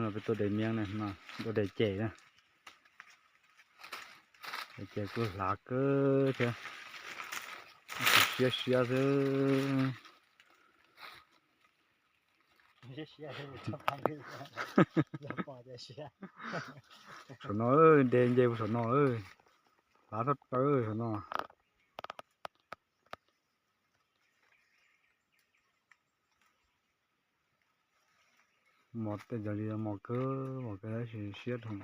Peb tua dej miab na, tua dej cem na. Dej cem kuj hlav kawg thiab, siab siab xwb. Saum no, dej nce mus saum no, hlav tshaj plaws saum no. Mos tej cov li mos kawg, mos kawg tab sis siab dhau.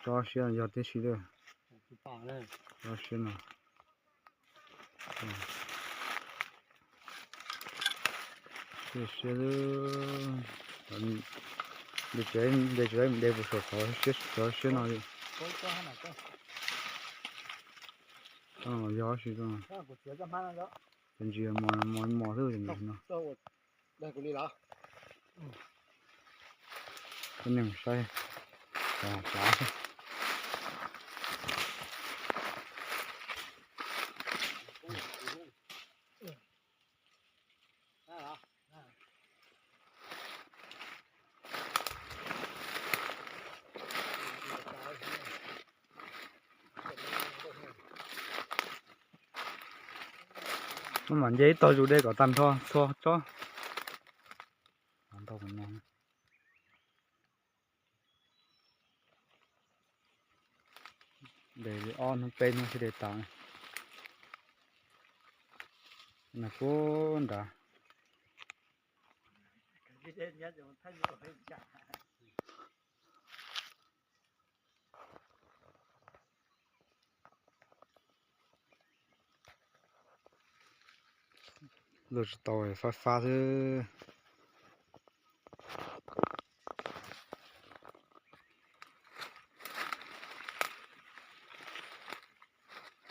Tso siab no yog tib si lawm. Tso siab no. Tso siab, ntes tsev, ntes tsev, ntes puas saum qhov siab, tso siab no. Yog si, ces ntsis mos mos xwb no. Koj niam saib, xav xav xwb. Wb mam nce ib tog zus dej kom tag nrho txhua tsob. Ntau no. Ntes li ob hnub peb hnub thiaj li tas. Nag puag nrad. Luaj tsis tau, fab fab xwb.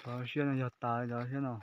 Cov siab no yog tas cov siab no.